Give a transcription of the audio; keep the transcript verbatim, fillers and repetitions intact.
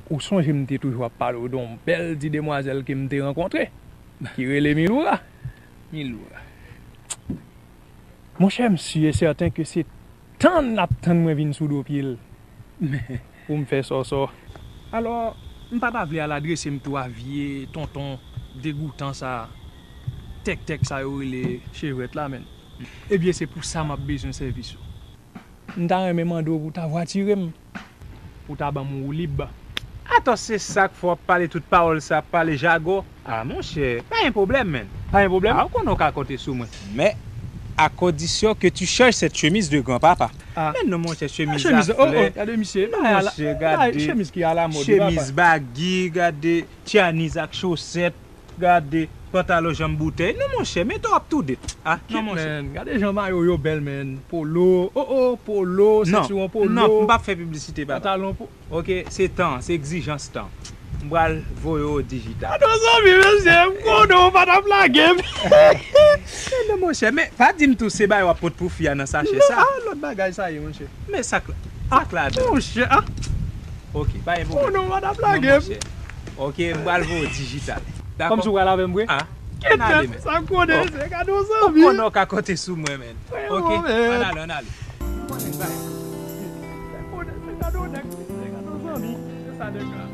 Ou sonje m te toujou ap pale w de yon bèl ti demwazèl ke m te rankontre, ki rele Miloura. Miloura. Monchè, m si e sèten ke se tann l ap tann mwen vin sou do pye l pou m fè sòsò. Alò, m pa ta vle al adrese m tou a vye tonton degoutan sa, tèktèk sa yo rele Chevrèt la, menn. Ebyen, se pou sa m ap bezwen sèvis ou. M ta renmen mande w pou w ta vwatire m, pou w ta ban m woulib. Atò, se sa k fè w ap pale tout pawòl sa, ap pale jago? A, monchè, pa gen pwoblèm, menn. Pa gen pwoblèm? A, ou konnen w ka konte sou mwen. Mais à condition que tu changes cette chemise de grand-papa. A. Men non, monchè, chemiz a flè. Chemiz, oh, oh, gade misye. Non, monchè, gade. Chemiz ki alamòd, papa. Chemiz bagi, gade, tchaniz ak chosèt. Gade, pantalon janm boutèy. Non, monchè, mete w ap toude. A, non, monchè. Kit, menn. Gade jan mayo yo bèl, menn. Polo. Oh, oh, polo, sentiwon polo. Non, non, m p ap fè piblisite, papa. Pantalon po- Ok, se tan, se egzijans tan. M pral voye w dijital. Gade yon zanmi, mesye, m konnen w pa t ap lage m. Men non, monchè, men pa di m tou se bagay w ap pot pou fi a nan sachè sa. A, lòt bagay sa ye, monchè. Men sa k la, sa k ladan. Monchè, a. Ok, pa gen pwoblèm. Oh non, w pa t ap lage m. Non, monchè. Ok, m pral voye w dijital. Dakò? Kòmsi w pral avè m vre? A, ann ale, men. Sa konnen, se gade yon zanmi. Ou konnen w ka konte sou mwen, men. Ok, ann ale, ann ale. Ou konnen sa ye. Konnen se gade yon nèg, se gade yon zanmi. Se sa nèg la.